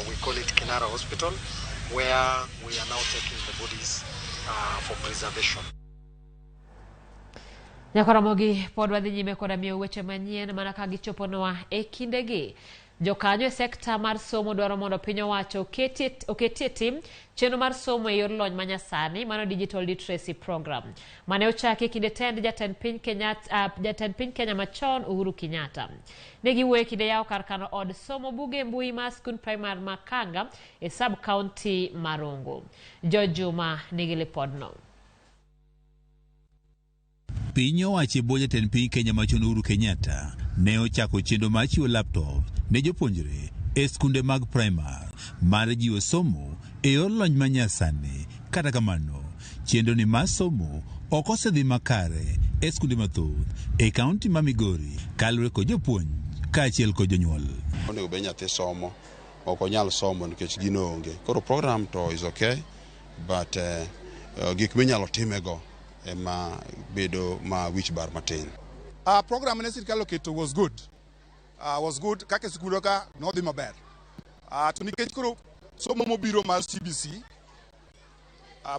We call it Kinara Hospital, where we are now taking the bodies for preservation. Nyakoromogi pod wadhi nyime koda miyo weche manyien mana ka gichoponwa e kindegi. Jokanyo e sekta mar somo dwaro mondo piny owacho oketie tim chenro mar somo e yor lony manyasani mano digital literacy program mane ochaki e kinde tend jatend piny Kenya, jatend piny Kenya machon Uhuru Kenyatta. Ne giwuoyo e kinde yawo kar kano od somo buge e mbui mar skund primar ma Kanga e sub county ma Rongo. George Juma nigi lipodno. Piny owacho e bwo jatend piny Kenya machon Uhuru Kenyatta ne ochako chenro mar chiwo laptop ne jopuonjre e skunde mag primar mar jiwo somo e yor lony manyasani. Kata kamano, chenro ni mar somo ok osedhi makare e skunde mathoth e kaunti ma Migori kaluwore kod jopuonj kaachiel kod jonyuol. Onego bed nyathi somo, ok onyal somo nikech gino onge. Koro program to is okay, but gik minyalo timego ema bedo ma wich bar matin. Program ne sirkal oketo was good. Was good kaka sikundwa ka nodhi maber. To nikech koro somo mobiro mar CBC,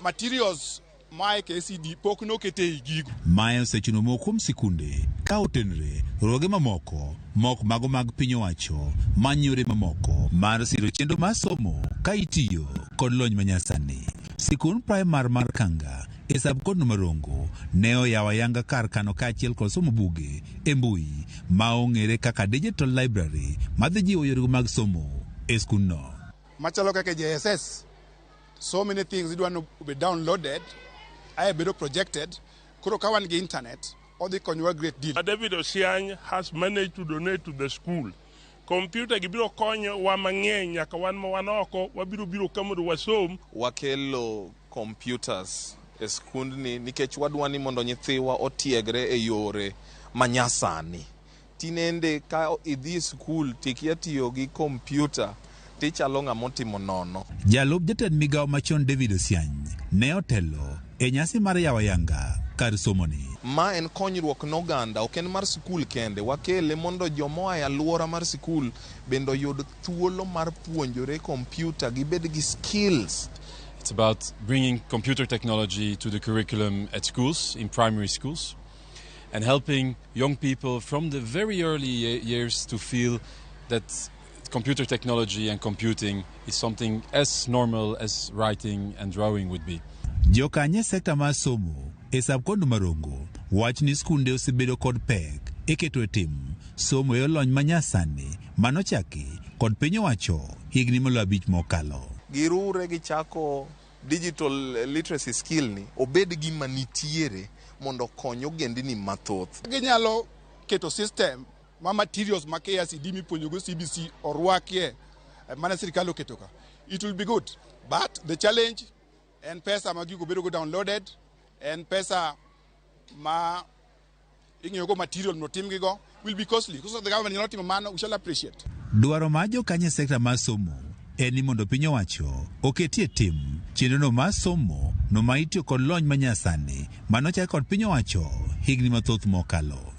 materials mae KCD pok nokete ei gigo. Mae osechuno moko kuom sikunde ka otenre riwruoge mamoko mok mago mag piny owacho manyo yore mamoko mar siro chenro mar somo ka itiyo kod lony manyasani. Sikund primar mar Kanga e sub-county ma Rongo ne oyawo ayanga kar kano kaachiel kod somo buge e mbui ma ong'ere kaka digital library madhi jiwo yorego mag somo e skundno. Machalo kaka JSS, so many things idwa no be downloaded, ae bedo projected, koro ka wan gi internet, odhi konyowa great deal. David Osiany has managed to donate to the school. Computer gi biro konyo wa mang'eny nyaka wan ma wan oko wabiro biro ka mondo wasom. Wakelo computers e skundni nikech wadwa ni mondo nyithiwa otiegre e yore manyasani. Tinende ka idhi e skul tikia tiyo gi kompyuta tichalo ng'ama otimo nono. Jalup jatend migawo machon David Osiany ne otelo e nyasi mar yawo ayanga kar somoni. Ma en konyruok ne oganda, ok en mar sikul kende. Wakele mondo joma oa e alwora mar sikul bende oyud thuolo mar puonjore kompyuta, gibed gi skills. It's about bringing computer technology to the curriculum at schools, in primary schools, and helping young people from the very early years to feel that computer technology and computing is something as normal as writing and drawing would be. Jokanyo e sekta mar somo e sub-county ma Rongo wacho ni skunde osebedo kod pek e keto e tim somo e lony manyasani manochaki kod piny owacho higni maloyo 5 mokalo. Girure gichako digital literacy skill ni obed gima nitiere mondo okony ogendini mathoth. Ginyalo keto system ma materials ma KICD mipuonjogo CBC orwakie mane sirkal oketo ka. It will be good, but the challenge en pesa ma gigo bedo go downloaded, en pesa ma ing'iyo material no timgigo will be costly. So the government nyalo timo mano, we shall appreciate. Dwaro mar jokanyo e sekta mar somo en ni mondo piny owacho oketie tim chenrono mar somo no ma itiyo kod lony manyasani manochak kod piny owacho higni mathoth mokalo.